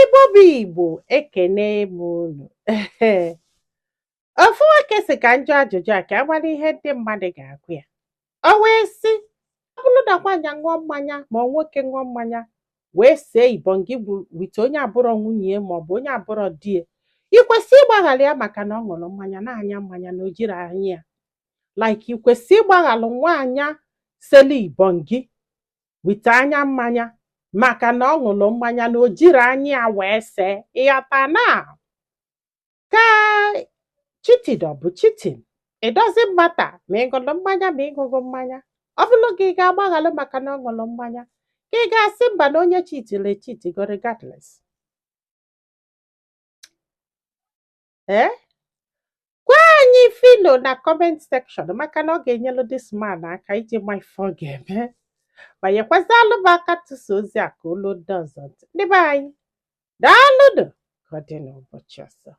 Igbo bụ Igbo, ekene m unu. Ofu nwoke sị ka m jụọ ajụjụ a ka a mara ihe ndị mmadụ ga-agwa ya. O wee sị, ọ bụrụ na nwaanyị ṅụọ mmanya ma ọ nwoke ṅụọ mmanya wee see ibọngị with onye abụrọ nwunye ya maọbụ onye abụrọ di ya, ị kwesị ịgbaghara ya maka na ọ ṅụrụ mmanya na-anya mmanya na o jiri anya ya. Like, ị kwesị ịgbaghalụ nwaanyị selu ibọngị with anya mmanya maka na ọ ṅụrụ mmanya na o jiri anya ya wee see. Ịghọta na ka cheating ọ bụ cheating, it doesn't matter ma ị ṅụrụ mmanya ma ị ṅụghị mmanya. Ọ bụrụ gị, ị ga-agbaghalụ maka na ọ ṅụrụ mmanya, ka ị ga-asị mba, na onye cheatiri echitigo regardless? Ee, gwa anyị filo na comment section, maka na ọ ga-enyelu this man aka iji ma ife ọ ga-eme, ma nyekwazịalụ m aka tụsa ozi a ka olu ndị ọzọ ntị. Ndị be anyị, daalụnụ. Ka ọ dị n'ụbọchị ọzọ.